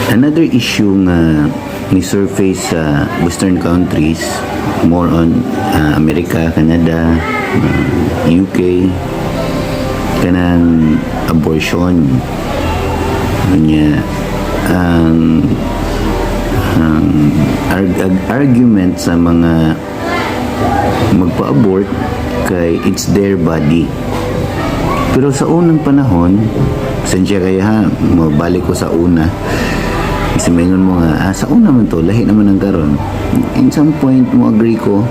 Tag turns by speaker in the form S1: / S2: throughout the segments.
S1: Another issue nga ni surface sa Western countries, more on America, Canada, UK, kanang abortion. Nya ang argument sa mga magpa-abort kay it's their body. Pero sa unang panahon, sensya kaya ha, mabalik ko sa una. Kasi maingon mo nga, sa una man to, lahi naman ang karon. In some point, mo agree ko.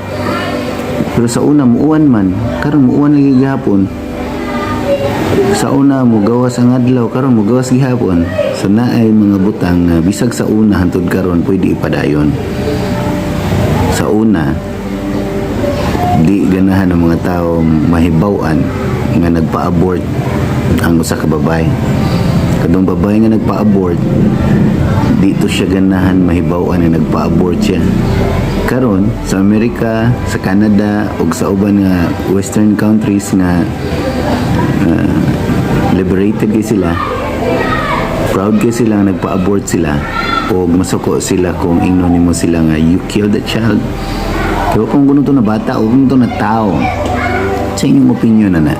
S1: Pero sa una, muuwan man. Karon muuwan lagi gihapon. Sa una, mo gawas ang adlaw, karon mo gawas gihapon. So naay mga butang nga bisag sa una hantod karon pwede ipadayon. Sa una, di ganahan ng mga tao mahibaw-an nga nagpa-abort ang usa ka babae. Kadtong babae nga nagpa-abort, dito siya ganahan mahibaw-an nga nagpa-abort siya. Karon sa Amerika, sa Canada ug sa uban nga Western countries nga liberated kay sila, proud kay sila nga nagpa-abort sila o masuko sila kung ingnon nimo sila nga you killed the child. Pero kung kuno to na bata o kung to na tao, sa inyong opinion na na.